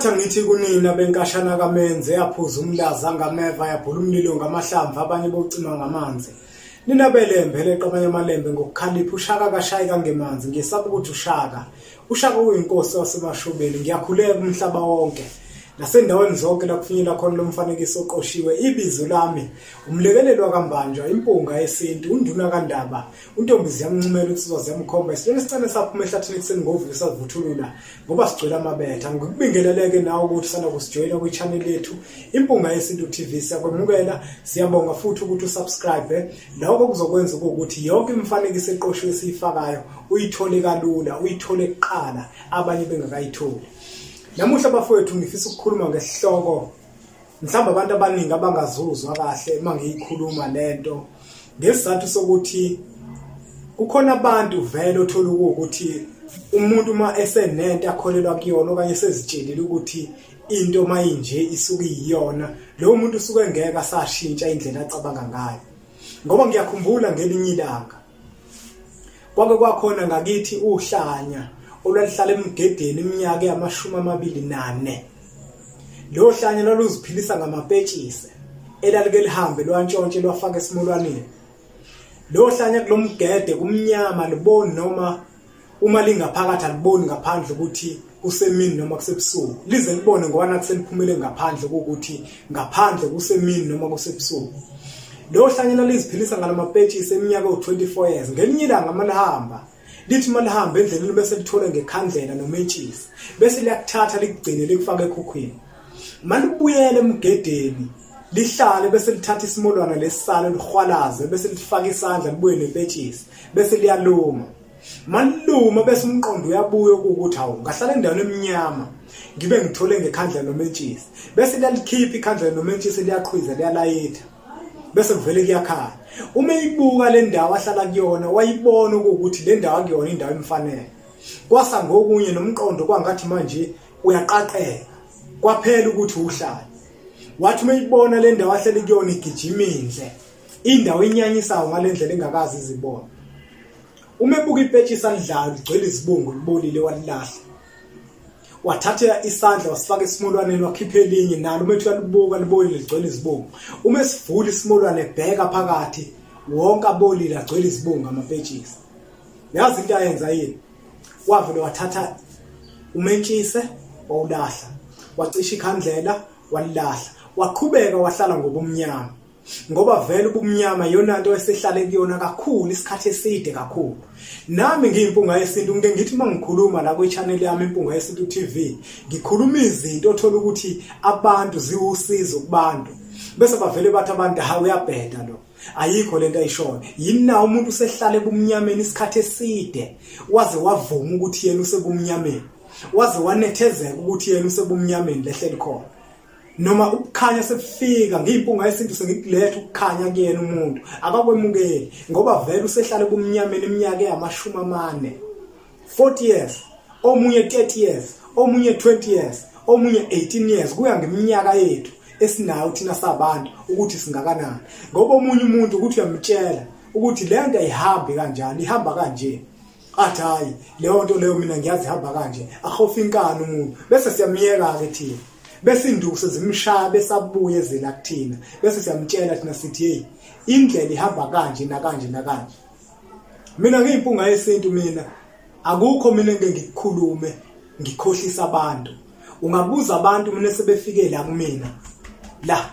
Athi angithi kunina benkashana kaMenzi yaphuza umlaza ngameva yabhula umlilo ngamahlamvu abanye bocima ngamanzi. Nina belembe leqa abanye amalembe ngokukhalipha uShaka kashayi kangemanzi ngiyesaba ukuthi uShaka. uShaka uyinkosi waseMashobeni ngiyakhuleka umhlaba wonke. Nasendaweni zonke la kufinyela khona lo mfanekiso oqoshiwe ibizo lami umlekeleli wakaMbanjwa impunga yesintu unduna kaNdaba untombi ziyamncumela insizwa ziyamkhomba isilwane esicane saphuma ehlathini ekuseni ngovuko savuthulula ngoba sigcwele amabetha. Ngikubingeleleke nawe ukuthi sana kusijoyina kwi-channel yethu Impunga Yesintu TV. Siyakwemukela, siyabonga futhi ukuthi usubscribe. Lokho kuzokwenza ukuthi yonke imifanekiso eqoshiwe esiyifakayo uyithole kalula, uyithole kuqala abanye bengakayitholi. Namuhla bafowethu ngifisa ukukhuluma ngesihloko mhlawumbe abantu abaningi abangazuzwa kahle uma ngiyikhuluma lento, ngesizathu sokuthi kukhona abantu vele othola ukuthi umuntu uma esenento akholelwa kuyona okanye esezitshelile ukuthi into mayinje isuke iyona, lowo muntu usuke ngeke asashintsha indlela acabanga ngayo. Ngoba ngiyakhumbula ngelinye ilanga kwake kwakhona ngakithi uhlanya olwalihlala emgedeni iminyaka yama-24. Lo hlanya lwaluziphilisa ngamapetshisi elalike lihambe lwantshontshe lwafaka esimolwaneni. Lo hlanya kulomgede kumnyama liboni noma uma lingaphakathi aliboni ngaphandle ukuthi kusemini noma kusebusuku, lize libone ngoba nathi seliphumele ngaphandle ukuthi ngaphandle kusemini noma kusebusuku. Lo hlanya laliziphilisa ngalamapetshisi eminyaka ewu-24 years. Ngelinye ilanga malihamba lithi malihamba endleleni bese lithole ngekhandlela nomentshisi bese liyakuthatha likugcine likufake ekhukhwini. Malibuyele emgedeni lihlale bese lithatha isimolwana lesisalo lihwalaze bese lifaka isandla libuye nepetshisi bese liyaluma. Maliluma bese umqondo uyabuya ukuthi hawu ngahlala endaweni emnyama ngibe ngithole ngekhandlela nomentshisi, bese liyalikhipha ikhandlela nomentshisi liyaqhwiza liyalayitha bese kuvele kuyakhala. Uma eyibuka le ndawo ahlala kuyona wayibona ukuthi le ndawo akuyona indawo emfanele. Kwasa ngokunye nomqondo kwangathi manje uyaqaqeka, kwaphela ukuthi uhlala. Wathi uma eyibona le ndawo ahleli kuyona igijima indle, indawo inyanyisayo ngale ndlela engakazi izibona. Uma ebuka ipetshisi alidlayo ligcwele izibungu libolile walilahla. Wathatha isandla wasifaka esimolwaneni wakhipha elinye nalo uma ethi uyalibuka libolile ligcwele izibungu. Uma esivula isimolwane ebheka phakathi wonke abolile agcwele izibungu amapetshisi. Yazi into ayenza yini? Wavele wathatha umentshise wawulahla, wacisha ikhandlela walilahla, waqhubeka wahlala ngobumnyama. Ngoba vele ubumnyama iyona nto esehlale kuyona kakhulu isikhathi eside kakhulu. Nami ngiyimpunga yesintu ngike ngithi uma ngikhuluma la kwi-channel yami Impunga Yesintu TV ngikhuluma izinto othola ukuthi abantu ziwusizo kubantu bese bavele bathi abantu ha uyabheda lo, ayikho lento ayishoyo. Yini na umuntu usehlale ebumnyameni isikhathi eside waze wavuma ukuthi yena usebumnyameni, waze wanethezeka ukuthi yena usebumnyameni lehleli khona. Noma ukukhanya sekufika ngiyimpunga yesintu sengikuletha ukukhanya kuyena umuntu akakwemukeli ngoba vele usehlale kumnyameni iminyaka eyama-40, 40 years, omunye 30 years, omunye 20 years, omunye 18 years, kuya ngeminyaka yethu esinayo thina sabantu ukuthi singakanani. Ngoba omunye umuntu ukuthi uyamtshela ukuthi le nto ayihambi kanjani, ihamba kanje, athi hayi leyo nto leyo mina ngiyazi ihamba kanje, ahofa inkani umuntu bese siyamyeka-ke thina. Bese induku sezimshaya bese abuye ezela kuthina bese siyamtshela thina sithi hey indlela ihamba kanje nakanje nakanje. Mina ngiyimpunga yesintu mina akukho mina ngeke ngikukhulume ngikhohlisa abantu. Ungabuza abantu mina sebefike la kumina la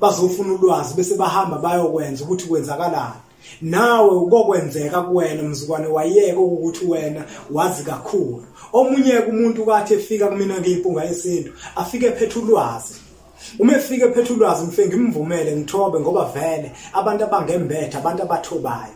bazofuna ulwazi bese bahamba bayokwenza ukuthi kwenzakalani. Nawe ukokwenzeka kuwena mzukwane wayeke ukuthi wena wazi kakhulu. Omunye umuntu kwathi efika kumina ngiyimpunga yesintu afike ephethe ulwazi. Uma efika ephethe ulwazi ngifike ngimvumele ngithobe ngoba vele abantu abangembethe abantu abathobayo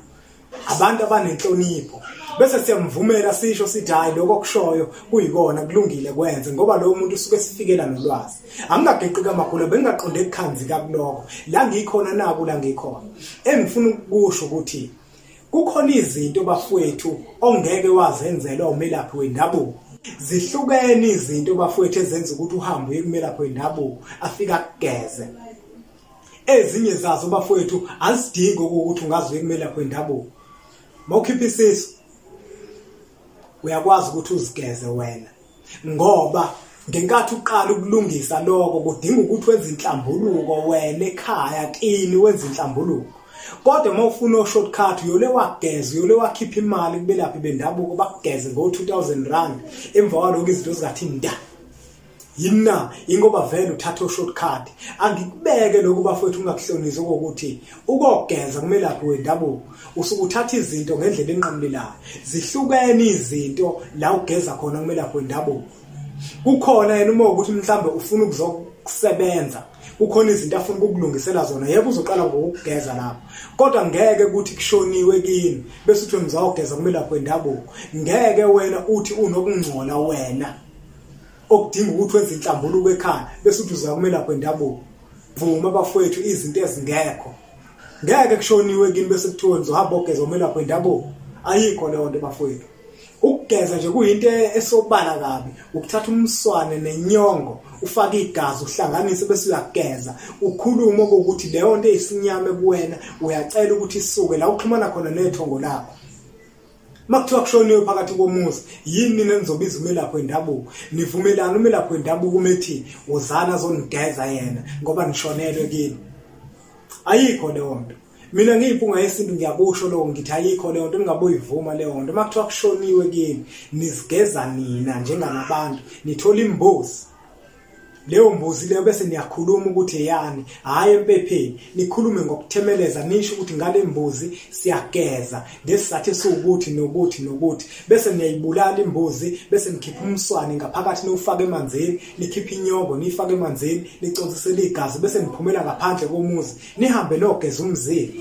abantu abanenhlonipho bese siyamvumela sisho sithi hayi lokho okushoyo kuyikona kulungile kwenze, ngoba lowo muntu usuke esifikela nolwazi. Angingageqi kamagula bengingaqonde ekukhanzika kuloko la ngikhona naku la ngikhona. Engifuna ukusho ukuthi kukhona izinto bafowethu ongeke wazenzelwa umelaphi wendabuko. Zihlukene izinto bafowethu ezenza ukuthi uhambe uye kumelaphi wendabuko afike akugeze. Ezinye zazo bafowethu azidingi ukuthi ungaze uye kumelaphi wendabuko. Mawukhipha isisu uyakwazi ukuthi uzigeze wena ngoba Ngenkathi uqala ukulungisa lokho kudinga ukuthi wenze inhlambuluko wena ekhaya kini, wenze inhlambuluko. Kodwa uma ufuna o-shortcut uyole wageza, uyole wakhipha imali kubelaphi bendabuko bakugeze ngo-2000 rand, emva kwalokho izinto zingathi nda. Yini na? Ingoba vele uthatha o-shortcut. Angikubeke lokhu bafowethu ungakuhlonizi ukuthi ukogeza kumelaphi wendabuko usuke uthatha izinto ngendlela enqamulelayo. Zihlukene izinto la ugeza khona kumelaphi wendabuko. Kukhona yena uma ukuthi mhlambe ufuna ukuzokusebenza, kukhona izinto afuna ukukulungisela zona, yebo uzoqala ngokugeza lapho, kodwa ngeke ukuthi kushoniwe kini bese uthi ngizawugeza kumelaphi wendabuko. Ngeke wena uthi unokungcola wena okudinga ukuthi wenze inhlambuluko ekhaya bese uthi uza kumelaphi wendabuko. Vuma bafowethu izinto ezingekho. Ngeke kushoniwe kini bese kuthiwa nizohamba ogeza umelaphi wendabuko. Ayikho leyo nto bafowethu. Ukugeza nje kuyinto esobala kabi, ukuthatha umswane nenyongo ufake igazi uhlanganise bese uyageza, ukhulume ukuthi leyo nto eyisinyama kuwena uyacela ukuthi isuke la uxhumana khona nethongo lakho. Makuthiwa kushoniwe phakathi komuzi, yini nina nizobiza umelaphi wendabuko? Nivumelana umelaphi wendabuko umethi uzana azonigeza yena ngoba nishonelwe kini. Ayikho leyo nto. Mina ngiyimpunga yesintu ngiyakusho lokho, ngithi ayikho leyo nto, ningaboyivuma leyo nto. Makuthiwa kushoniwe kini, nizigeza nina njenganabantu, nithola imbuzi. Leyo mbuzi leyo bese niyakhuluma ukuthi eyani, hhayi empepheni, nikhulume ngokuthemeleza, nisho ukuthi ngale mbuzi siyageza ngesizathu esiwukuthi nokuthi nokuthi, bese niyayibulala imbuzi, bese nikhipha umswane ngaphakathi niwufake emanzini, nikhiphe inyongo niyifake emanzini, niconsisele igazi, bese niphumela ngaphandle komuzi nihambe nogeza umzimba.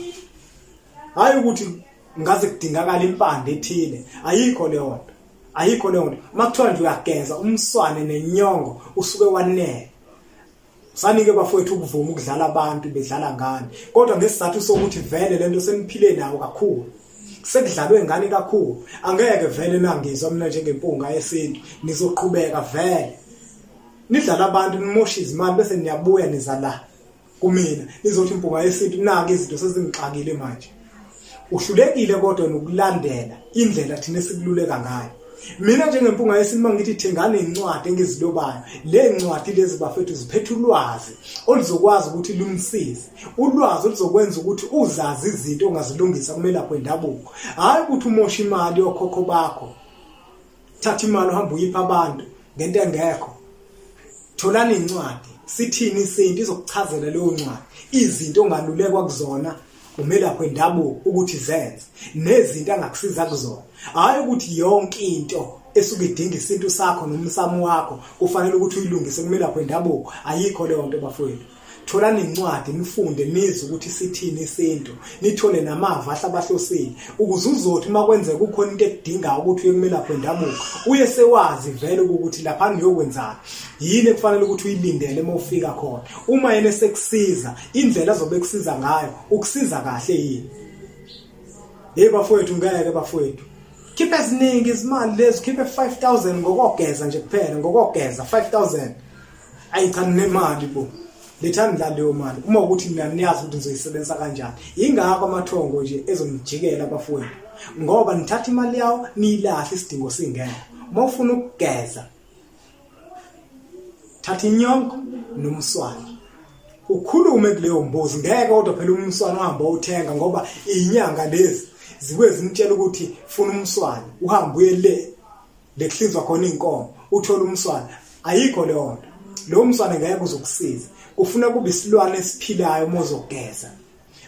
Hhayi ukuthi ngaze kudingakala impande ethile, ayikho leyo nto. Ayikho leyo nto. Makuthiwa nje uyageza umswane nenyongo usuke wanele. Sanike bafowethu ukuvuma ukudlala abantu bedlala ngani, kodwa ngesizathu sokuthi vele lento seniphile nawo kakhulu, sekudlalwe ngani kakhulu, angeke vele nangizwa mina njengempunga yesintu. Nizoqhubeka vele nidlala abantu, nimoshe izimali, bese niyabuya niza la kumina nizothi impunga yesintu naki izinto sezingixakile manje. Uhlulekile kodwa nokulandela indlela thina esikululeka ngayo. Mina njengempunga yesintu mangithi thengane incwadi engizilobayo, le ncwadi lezi bafethu ziphethe ulwazi oluzokwazi ukuthi lumsize, ulwazi oluzokwenza ukuthi uzazi izinto ongazilungisa kumelaphi wendabuko. Hhayi ukuthi umoshe imali yokhokho bakho, thatha imali uhambe uyipha abantu ngento engekho. Tholani incwadi, sithini isintu, izokuchazela leyo ncwadi izinto ongalulekwa kuzona umelaphi wendabuko ukuthi zenze nezinto angakusiza kuzona. Hhayi ukuthi yonke into esuke idinga isintu sakho nomsamo wakho kufanele ukuthi uyilungise kumelaphi wendabuko. Ayikho leyo nto bafowethu. Tholani incwadi nifunde, nizwe ukuthi sithini isintu, nithole namava ahlabahlosile, ukuze uzothi uma kwenzeka kukhona into ekudingayo ukuthi uye kumelaphi wendabuko uye sewazi vele ukuthi lapha niyokwenzani, yini ekufanele ukuthi uyilindele uma ufika khona. Uma yena esekusiza, indlela azobe ekusiza ngayo ukusiza kahle yini. Hey bafowethu, ngeke bafowethu, khiphe eziningi izimali lezi, khiphe 5000 ngokogeza nje kuphela, ngokogeza 5000. Ayi cha, nemali bo, lethani la leyo mali uma ukuthi mina niyazi ukuthi nizoyisebenzisa kanjani. Ingakho amathongo nje ezonijikela bafowethu, ngoba nithatha imali yawo niyilahle isidingo singekho. Uma ufuna ukugeza, thatha inyongo nomswane ukhulume kuleyo mbuzi. Ngeke kodwa phela umswane uhambe uthenga, ngoba inyanga lezi zibuye zinitshela ukuthi funa umswane, uhambe uye le lekuhlinzwa khona inkomo uthole umswane. Ayikho leyo nto. Lo mswane ngeke uzokusiza. Kufuna kube isilwane esiphilayo uma uzogeza,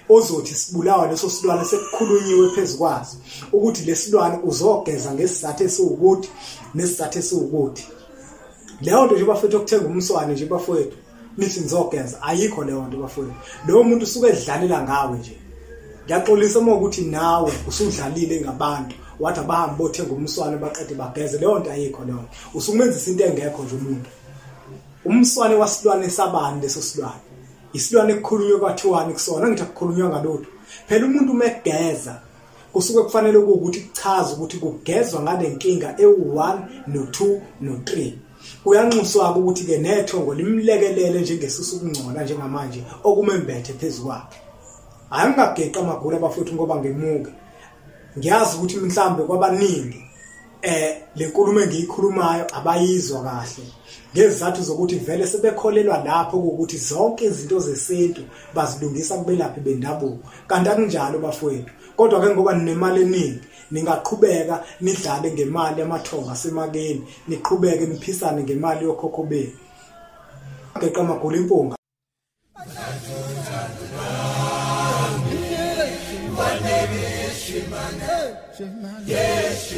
ozothi sibulawa leso silwane sekukhulunyiwe phezukwaso ukuthi lesilwane uzogeza ngesizathu esiwukuthi nesizathu esiwukuthi. Leyo nto nje bafethu, okuthenga umswane nje bafowethu nithi nizogeza, ayikho leyo nto bafowethu. Lowo muntu usuke edlalela ngawe nje. Ngiyaxolisa uma ukuthi nawe usudlalile ngabantu wathi abahambe bothenga umswane baqede bageze. Leyo nto ayikho leyo nto. Usukumenzisa into engekho nje umuntu. Umswane wasilwane sabani leso silwane? Isilwane ekukhulunywe kwathiwani kusona? Ngithi akukhulunywa ngalutho. Phela umuntu uma egeza kusuke kufanele ukuthi kuchaze ukuthi kugezwa ngale nkinga ewu1 no2 no3. Kuyanxuswa ukuthi ke nethongo limlekelele njengesusu ukungcola njengamanje okumembethe phezukwakhe. Hayi ngingageqa amagula bafowethu ngoba ngemuke. Ngiyazi ukuthi mhlambe kwabaningi Lenkulumo engiyikhulumayo abayizwa kahle ngezizathu zokuthi vele sebekholelwa lapho ukuthi zonke izinto zesintu bazilungisa kubelaphi bendabuko, kanti akunjalo bafowethu. Kodwa ke ngoba ninemali eningi ningaqhubeka nidlale ngemali yamathongo asemakeni, niqhubeke niphisane ngemali yokhokho benu. Geqa amagula impunga. Yes,